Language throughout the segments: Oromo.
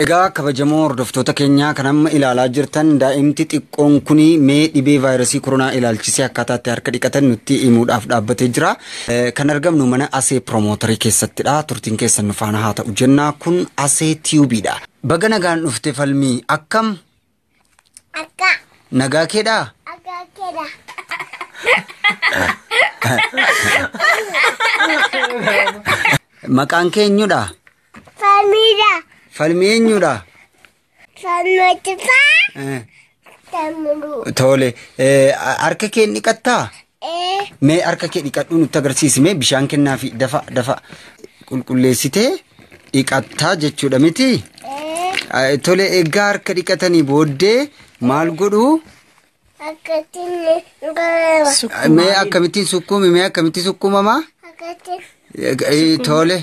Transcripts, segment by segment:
Egaa kabajamoo hordoftoota keenyaa kan amma ilaalaa jirtan daa'imti xiqqoon kun mee dhibee vaayirasii koronaa ilaalchisee akkaataa itti harka dhiqatan nutti himuudhaaf dhaabbatee jira. Kan argamnu mana Asee Piromootarii keessattidha. Turtiin keessan nu faana haa ta'u jenna. Kun Asee Tiyuubiidha. Baga nagaan dhufte Falmii, akkam? Akka. Nagaa keedhaa? Akka keedha. Maqaan kee eenyudha? Falmiidha. Falmii eenyudha? Falmatifaa. Tamuruu. Tole, harka kee dhiqattaa? Ee. Mee harka kee dhiqadhuu nutti agarsiisi. Mee bishaan kennaafi, dafa dafa qulqulleessitee dhiqattaa jechuudha miti? Ee. Tole, egaa harka dhiqatanii booddee maal godhuu? Akkattiin gara. Mee akkamittiin sukkuumi? Mee akkamittiin sukkuumamaa? Akkattiin. Tole.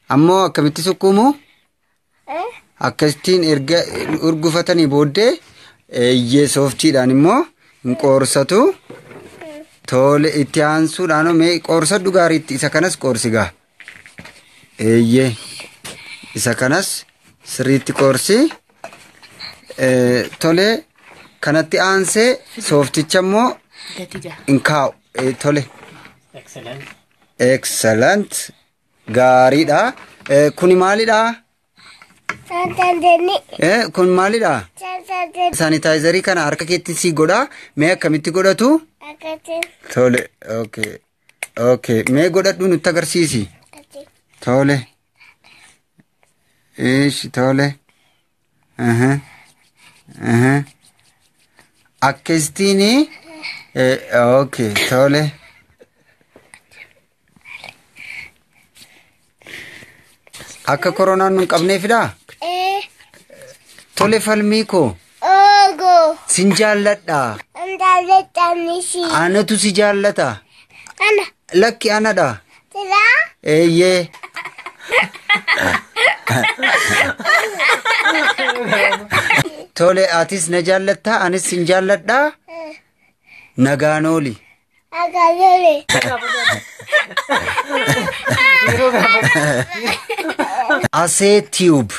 Ammoo akkamitti sukkuumu? Ee. Akkasittiin erga urgufatanii booddee eeyyee sooftiidhaan immoo hin qoorsatu. Tole, itti aansuudhaan mee qoorsadhu gaariitti, isa kanas qoorsi gaa. Eeyyee, isa kanas sirriitti qoorsi. Tole, kanatti aansee soofticha immoo hin kaa'u. Tole. Excellent. Excellent. Gaariidha. Kuni maalidha? Santandenni. Kun maalidha? Santandenni. Saanitaayizarii kana harka keetti sii godhaa. Mee akkamitti godhatu? Akkattiin. Tole. Okay. Okay. Mee godhadhu nutti agarsiisi. Akkattiin. Tole. Ishi, tole. Aha. Aha. Akkasitiin, okay, tole. Akka koronaan nu hin qabneefidha? Ee. Tole, Falmii koo. Ogo. Sin jaalladha. Ndaalettanisi. Anatu si jaallata. Ana. Lakki, anadha. Silaa. Eeyyee. Tole, atis na jaallattaa, anis sin jaalladhaa. Nagaan ooli. Agalole. Asee Tiyuub.